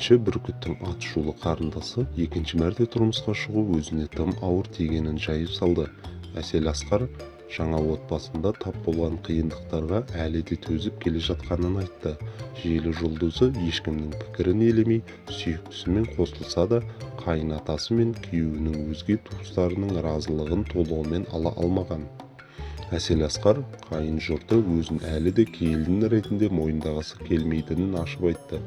Әнші Бүркіттің атышулы қарындасы екінші мәрте тұрмысқа шығу өзіне тым ауыр тигенін жайып салды. Әсел Асқар жаңа отбасында тап болған қиындықтарға әлі де төзіп келе жатқанын айтты. Желі жұлдызы ешкімнің пікірін елемей, сүйіктісімен қосылса да, қайын атасы мен күйеуінің өзге туыстарының разылығын толығымен ала алмаған. Әсел Асқар қайын жұрты өзін әлі де келін ретінде мойындағысы келмейтінін ашып айтты.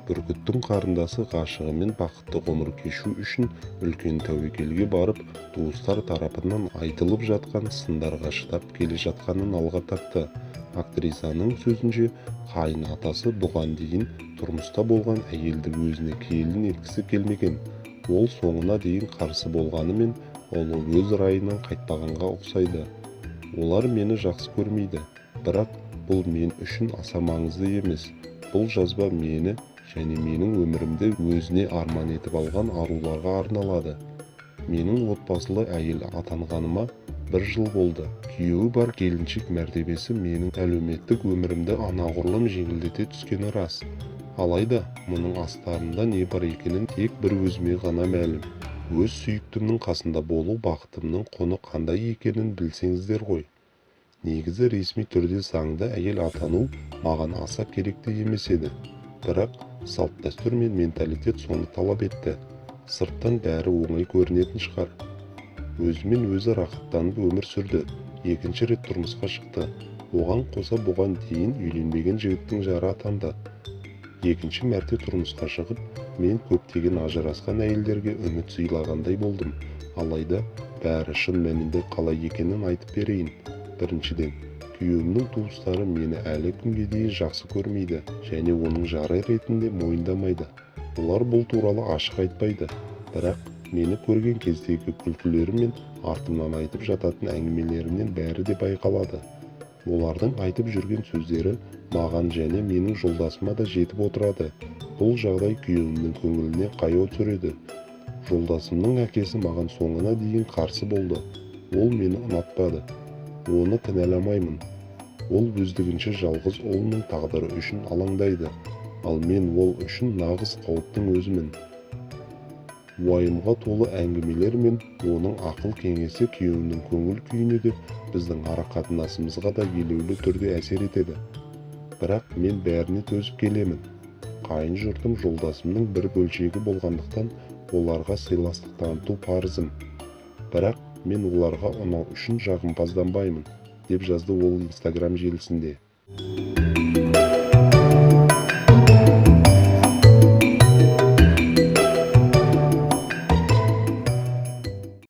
Бүркіттің қарындасы ғашығымен бақытты ғұмыр кешу үшін үлкен тәуекелге барып, туыстар тарапынан айтылып жатқан сындарға шыдап келе жатқанын алға тартты. Актрисаның сөзінше, қайын атасы бұған дейін тұрмыста болған әйелді өзіне келін еткісі келмеген. Ол соңына дейін қарсы болғанымен, ұлы өз райынан қайтпағанға ұқсайды. Олар мені жақсы көрмейді, бірақ бұл мен үшін аса маңызды емес. Бұл жазба мені және менің өмірімді өзіне арман етіп алған аруларға арналады. Менің отбасылы әйел атанғаныма бір жыл болды. Күйеуі бар келіншек мәртебесі менің әлеуметтік өмірімді анағұрлым жеңілдете түскені рас. Алайда мұның астарында не бар екенін тек бір өзіме ғана мәлім. Өз сүйіктімнің қасында болу бақытымның құны қандай екенін білсеңіздер ғой. Негізі ресми түрде заңды әйел атану маған аса керекті емес еді. Бірақ салт-дәстүр мен менталитет соны талап етті. Сырттан бәрі оңай көрінетін шығар. Өзімен өзі рахаттанып өмір сүрді. Екінші рет тұрмысқа шықты. Оған қоса бұған дейін үйленбеген жігіттің жары атанды. Екінші мәрте тұрмысқа шығып, мен көптеген ажырасқан әйелдерге үміт сыйлағандай болдым. Алайда бәрі шын мәнінде қалай екенін айтып берейін. Біріншіден, күйеуімнің туыстары мені әлі күнге дейін жақсы көрмейді және оның жары ретінде мойындамайды. Олар бұл туралы ашық айтпайды, бірақ мені көрген кездегі күлкілері мен артымнан айтып жататын әңгімелерінен бәрі де байқалады. Олардың айтып жүрген сөздері маған және менің жолдасыма да жетіп отырады. Бұл жағдай күйеуімнің көңіліне қаяу түсіреді. Жолдасымның әкесі маған соңына дейін қарсы болды. Ол мені ұнатпады. Оны кінәламаймын. Ол өздігінше жалғыз ұлының тағдыры үшін алаңдайды. Ал мен ол үшін нағыз қауіптің өзімін. Уайымға толы әңгімелер мен оның ақыл кеңесі күйеуімнің көңіл күйіне де, біздің ара-қатынасымызға да елеулі түрде әсер етеді. Бірақ мен бәріне төзіп келемін. Қайын жұртым жолдасымның бір бөлшегі болғандықтан оларға сыйластық таныту парызым. Бірақ мен оларға ұнау үшін жағымпазданбаймын, деп жазды ол Инстаграм желісінде.